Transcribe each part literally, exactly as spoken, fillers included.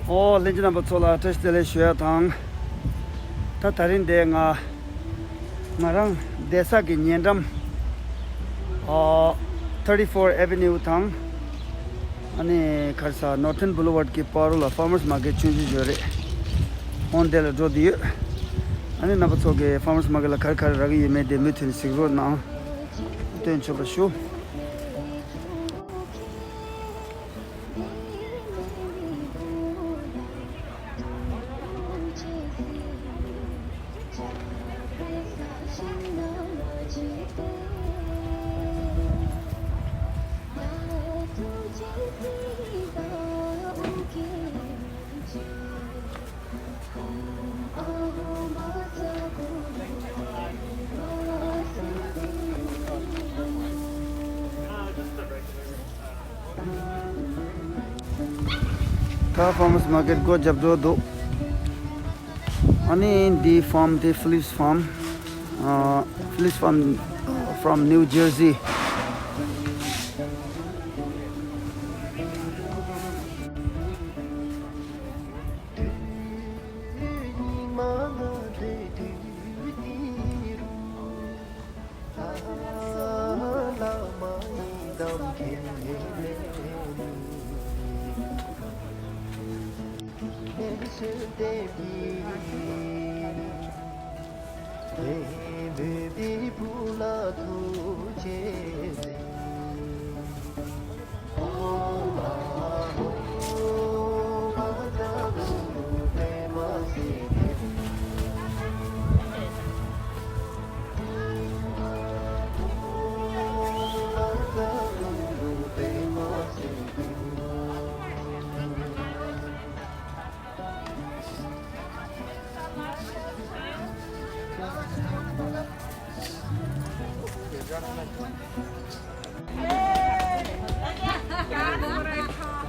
ཨོ་ལྷན་རྒྱས་རྣམ་པ་ཚོ་ལ་བཀྲ་ཤིས་བདེ་ལེགས་ཞུ་ཡ་དང་། ད་ད་རིང་འདི་ང་ང་རང་བསྡད་ས་གི་ཉེ་འགྲམ་ཨ་thirty four Avenue དང་། ཨ་ནི་ག་རེ་ཟ་Norton Boulevard གི་བར་ལ་Farmers Market ཆུང་ཆུང་ཞིག་ཡོད་རེད། འོ་འདི་ལ་འགྲོ་བསྡད་ཡོད། ཨ་ནི་རྣམ་པ་ཚོ་གི་Farmers Market ལ་ག་རེ་ག་རེ་རག་གི་ཡོད་མེད་དེ་མུ་མཐུད་ནས་གཟིགས་རོགས་གནང་། སྟོན་ཆོག་པ་ཞུ། ད་Farmers Market སྒོ་བརྒྱབ་འགྲོ་འདུག་ཨ་ནི་འདི་farm དེ་Phillips Farm. Phillips Farm from New Jersey.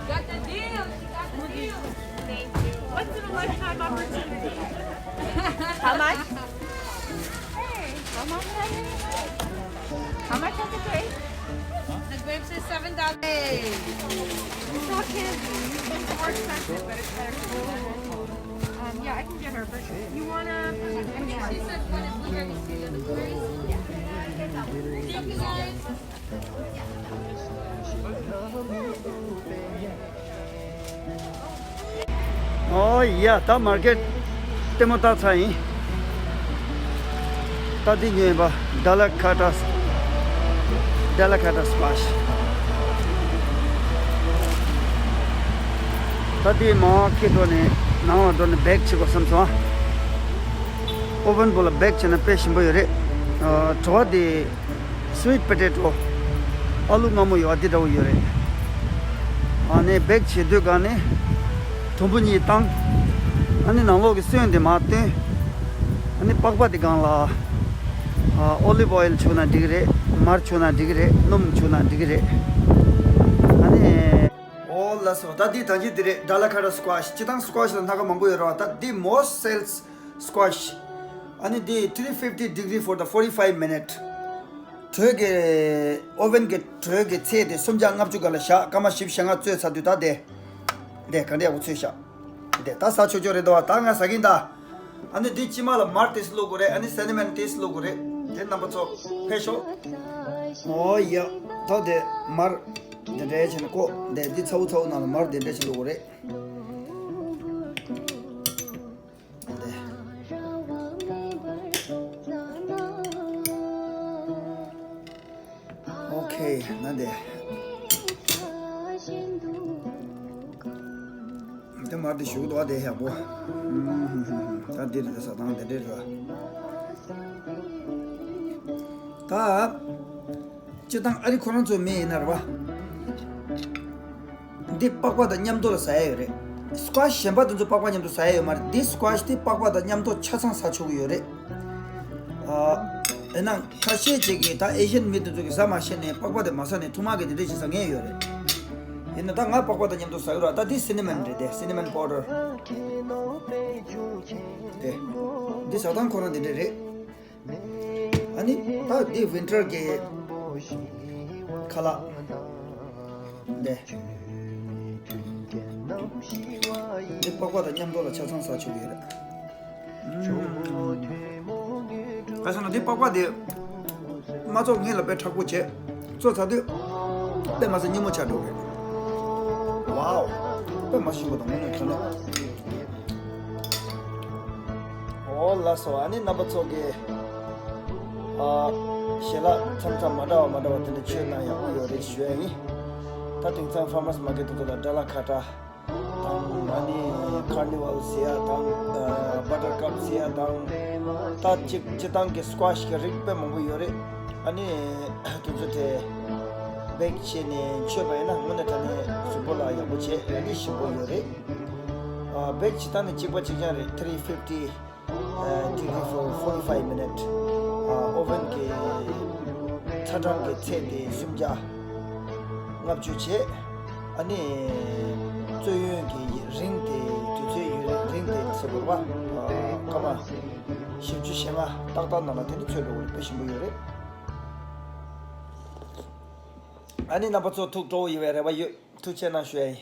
Got the deal. She got the deal. Thank you. Once in a lifetime opportunity. How much? Hey, how much? How much does it take? The grapes is seven dollars. Hey. It's all candy. It's more expensive, but it's better for you. Um, yeah, I can get her for sure. You wanna? She said one is blueberries, the other blueberries. Yeah. Thank you, guys. ཨོ་ཡ། ད་མར་ཀེཊ་ལྟད་མོ་ལྟ་ཚར་ཡིན། ད་འདི་ཉོས་ཡིན་པ། Delicata Delicata squash. ད་འདི་མར་ཁྱེར་འགྲོ་ནས་ནང་ལ་འགྲོ་ནས་བེག་བྱེད་དགོས་བསམ་སོང་ཨ། ཨོ་བན་པོ་ལ་བེག་བྱས་ན་དཔེ་ཞིམ་པོ་ཡོད་རེད། ཨ། བྲོ་བ་དེ་sweet potato ཨ་ལུ་མངར་མོ་ཡོད་པ་དེ་འདྲ་བོ་ཡོད་རེད། ཨ་ནི་བེག་བྱེད་དུས་སྒང་ནས་དུམ་བུ་གཉིས་བཏང་། ཨ་ནི་ནང་ལོགས་ཀྱི་སོན་དེ་མར་བཏོན། ཨ་ནི་པགས་པ་དེ་སྒང་ལ་ཨ་olive oil བྱུག་ན་འགྲིག་གི་རེད། མར་བྱུག་ན་འགྲིག་གི་རེད། སྣུམ་བྱུག་ན་འགྲིག་གི་རེད། ཨ་ནི། ཨོ་ལགས་སོ། ད་འདི་ད་གིན་འདི་རེད། Delicata squash། སྤྱིར་བཏང་squash ལ་སྣ་ཁ་མང་པོ་ཡོད་རེད་བ། ད་འདི་most sells squash། ཨ་ནི་འདི་three fifty degree for the forty five minute། དྲོད་ཀྱི་ཨོ་ཝན་གྱི་དྲོད་ཀྱི་ཚད་དེ་སུམ་བརྒྱ་ལྔ་བཅུ་སྒང་ལ་བཞག་སྐར་མ་བཞི་བཅུ་ཞེ་ལྔ་བཙོས་ཚར་དུས་ད་དེ། དེ་ག་འདྲ་ཡག་པོ་ཚོས་ཤག་དེ་ད་ཟ་ཆོག་ཆོག་རེད་འདུག་བ། ད་ང་ཟ་གིན་ད། ཨ་ནི་འདི་ཕྱི་མ་ལ་མར་ཏོག་ཙམ་བླུག་དགོས་རེད། ཨ་ནི་སི་ནི་མན་ཏོག་ཙམ་བླུག་དགོས་རེད། དེ་རྣམ་པ་ཚོ་ཕེབས་ཤོག་ཨོ་ཡ། ད་དེ་མར་དེ་འདྲ་བྱས་ནས་ཀོ། དེ་འདི་ཚ་བོ་ཚ་བོ་ནང་ལ་མར་དེ་འདྲ་ཞིག་བླུག་དགོས་རེད། ཨོ་ཁེ། ན་དེ། དེ་མར་དེ་ཞུགས་འདུག་ཨ། དེ་ཡག་པོ། ད་འདི་རེད། ཟ་སྟངས་དེ་འདྲ་རེད། ད། སྤྱིར་བཏང་ཨ་རི་ཁོ་རང་ཚོའི་མི་ཡིན་ན་རེད་བ། འདི་པགས་པ་དང་མཉམ་དུ་ལ་ཟ་ཡ་ཡོད་རེད། སི་ཀོ་ཤ་གཞན་པ་དེ་ཚོ་པགས་པ་མཉམ་དུ་ཟ་ཡ་ཡོད་མ་རེད། འདི་སི་ཀོ་ཤ་དེ་པགས་པ་དང་མཉམ་དུ་ཆ་ཚང་ཟ་ཆོག་གི་ཡོད་རེད། ཨ། ཡིན་ནའང་ཁ་ཤས་ཅིག་གིས་ད་ཨེ་ཤན་མི་དེ་ཚོ་གིས་ཟ་མ་ཤེས་ནས་པགས་པ་དེ་མ་ཟ་ནས་ཐུར་མ་གིས་དེ་འདྲ་ཞིག་ཟ་མཁན་ཡོད་རེད། ཡིན་ན་ད་ང་པགས་པ་དང་མཉམ་དུ་ཟ་གི་རེད། ད་འདི་སི་ནི་མན་རེད་དེ། སི་ནི་མན་པའུ་ཌར། དེ། འདི་ཟ་སྟངས་ཁོ་རང་འདི་འདྲ་རེད། ཨ་ནི་ད་འདི་ཝིན་ཊར་གྱི་ཁ་ལག་འདི། འདི་པགས་པ་དང་མཉམ་དུ་ལ་ཆ་ཚང་ཟ་ཆོག་གི་རེད། ཨ་ཟེར་ན་འདི་པགས་པ་དེ་མ་བཙོག་ངེས་ལ་དཔེ་མཁྲེགས་པོ་བྱས། བཙོས་ཚར་དུས་དཔེ་མ་སྲིད་སྙི་མོ་ཆགས་འགྲོ་གི་རེད། ཝའོ། དཔེ་མ་ཞིམ་པོ་དང་དངོས་གནས་དྲང་གནས། ཨོ་ལགས་སོ། ཨ་ནི་རྣམ་པ་ཚོ་གིས་ཨ་ཞལ་ལག་མཚམས་མཚམས་མ་འདྲ་བ་མ་འདྲ་བ་དེ་འདྲ་མཆོད་ན་ཡག་པོ་ཡོད་རེད་ཞུ་ཡ་ཡིན། ད་དེང་སང་ཕར་མར་སི་མར་ཀེཊ་དེ་ཚོ་ལ་ཌ་ལ་ཁ་ཏྲ་དང་། ཨ་ནི་ཀར་ནི་ཝལ་ཟེར་ཡ་དང་། ཨ་བ་ཊར་ཀབ་ཟེར་ཡ་དང་། ད་ཅིག་སྤྱིར་བཏང་གི་སི་ཀོ་ཤི་གི་རིགས་དཔེ་མང་པོ་ཡོད་རེད། ཨ་ནི་དེ་ཚོ་དེ་བེག་བྱས་ནས་མཆོད་པ་ཡིན་ན་དངོས་གནས་དྲང་གནས་གཟུགས་པོ་ལ་ཡག་པོ་བྱས། ཨ་ནི་ཞིམ་པོ་ཡོད་རེད། ཨ་བེག་བྱེད་སྟངས་ནི་གཅིག་པ་གཅིག་རྐྱང་རེད། ཐི་རི་ཕིབ་ཊི་ཨ་degree for forty-five minute། ཨ་ཨོ་ཝན་གྱི་ཚ་གྲང་གི་ཚད་དེ་སུམ་བརྒྱ་ལྔ་བཅུ་བྱས། ཨ་ནི་བཙོས་ཡུན་གྱི་རིང་དེ་དུས་ཚོད་ཡུན་རིང་དེ་ཚེ་འབོར་བ་ཨ་སྐར་མ་བཞི་བཅུ་ཞེ་ལྔ་ཏག་ཏག་ནང་ལ་དེ་ནི་ཚོད་འགྲོ་བ་དཔེ་ཞིམ་པོ་ཡོད་རེད། ཨ་ནི་རྣམ་པ་ཚོ་ཐུགས་སྤྲོ་བོ་ཡོད་པའི་རེ་བ་ཡོད། ཐུགས་རྗེ་གནང་ཞུ་ཡ་ཡིན།